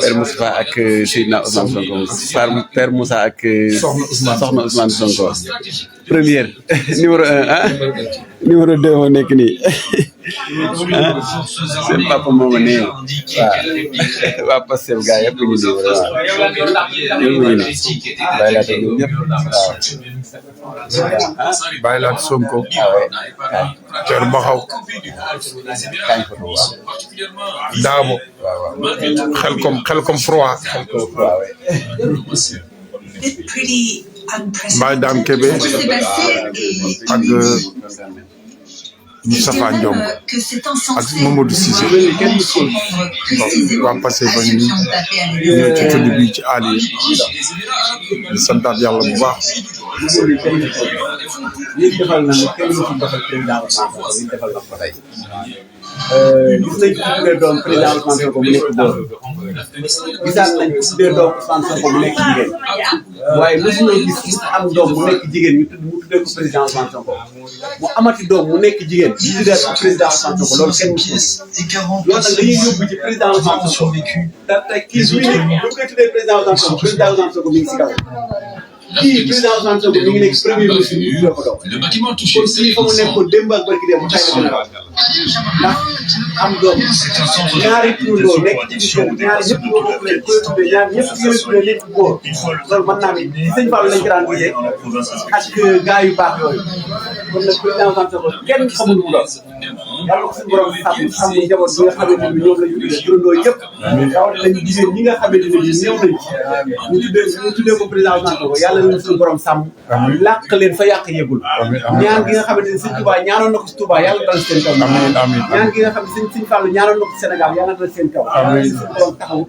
Père Moustapha ak Seydina Ousmane Sonko Père Moussa ak soxna Ousmane Sonko première numéro 1 ah numéro 2 moo nekk nii seen papa mooma ne waaw waa Pastef gaa yëpp ñu nii waaw ñëpp ñu nii bàyyi laata ñoom ñëpp waaw bàyyi laat Sonko Thierno Baxaw Daabo xelkom froid Mbaye Dame Kébé ak Moustapha Ndiom ak Mamadou Cissé waa passé ba ñu ñëw ci tudd bi ci Ali di santaat yàlla bu baax li defal na kenn mu ci defal président Ousmane Sonko li defal na ko tey gis nañ ko tuddee doom président Ousmane Sonko mu nekk góor gisaat nañ ko tuddee doom Ousmane Sonko mu nekk jigéen waaye mosuñoo gis mu am doom mu nekk jigéen mu tuddee ko président Ousmane Sonko mu amati doom mu nekk jigéen ñu tuddee ko président Ousmane Sonko loolu kenn musu loolu nag dañuy yóbbu ci président Ousmane Sonko te tey kii bu ñu koy tuddee président Ousmane Sonko mi ngi si kaw kii président Ousmane Sonko mi ngi nekk premier ministre bi ñu ko doon kon kii fa mu nekkoon démb ak barki démb tey la gën a ndax am doom ñaari turandoo nekk ci kër ñaari ñëpp ñoo bokk leen koy tuddee ñaari ñëpp yéen a tuddee nekk góor loolu mën naa ni ci sëñ Fall lañ ko daan gisee ak gars yu baax yooyu kon nag président Ousmane Sonko kenn xamul lu mu doon yàlla ko suñu borom sàmm njaboot bi nga xamante ni ñoom la ñu tuddee turandoo yëpp rawatina nañu jigéen ñi nga xamante ne bii néew nañu ñu tuddee ko président Ousmane Sonko yàlla nañu suñu borom sàmm làq leen fa yàq yëgul ñaan gi nga xamante ni sëñ Touba ñaanoon na ko si Touba yàlla dal seen kaw ñaan gi nga xam ne sëñ Fallou ñaanoon na ko si Sénégal yàlla dal seen kaw suñu borom taxaw